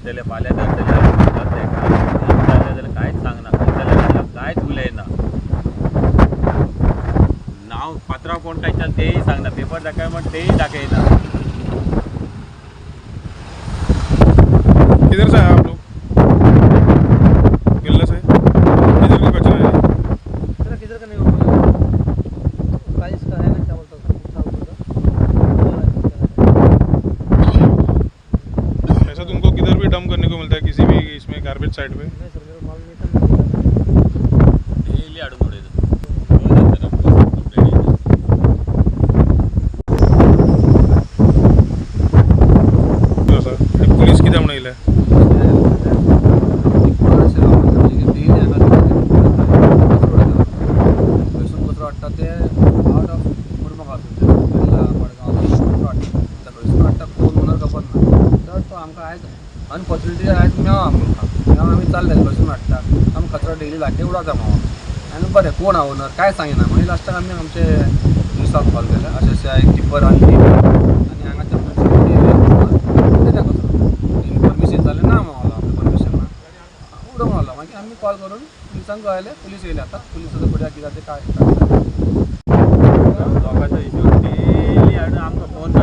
धरतले, फाल्यां धरतले म्हणटात तेका. जालें जाल्यार कांयच सांगना, विचारलें कांयच उलयना. नांव पात्रांव कोण काय विचारलें तेय सांगना, पेपर दाखय म्हण तेय दाखयना. किधर से आए आप लोग? गिल्ला से? किधर का कचरा है? सर, किधर का नहीं होगा, प्राइस का है ना, क्या बोलता है उसका, वो है। ऐसा तुमको किधर भी डंप करने को मिलता है, किसी भी इसमें गार्बेज साइड पे? नहीं सर, मेरे को मालूम नहीं था, मैं डेली हाडून उडयता, रोज येता आमकां कंप्लेन येता. आसा आनी पुलीस कितें म्हणून येयले? खंयसून कचरो हाडटा ते, आवट ऑफ मुरमुगांव वेल्ला, मडगांव कचरो हाडटा. खंयसून हाडटा, कोण ओनर खबर ना. तर तो आमकां आयज अनफॉर्च्युनेटली आयज मेळ्ळो आमकां. मेळ्ळो, आमी चालले खंयसून हाडटा, आमी कचरो डेली लागीं उडयता मामा. आनी बरें, कोण हा ओनर कांय सांगिना. मागीर लास्टाक आमी आमचे पुलिसाक कॉल केले, अशें अशें एक टिप्पर हाडली आनी हांगाच्या मुन्सिपालिटी उडयता कचरो. तेणी परमिशन जालें ना म्हणलो, आपलें परमिशन ना, उडोवंक लागलो. मागीर आमी कॉल करून पुलिसांक कळयलें, पुलीस येयले. आतां पुलीस आतां पळोवया कितें जाता, काय लोकांचो हिशोब डेली हाडून आमकां फोन.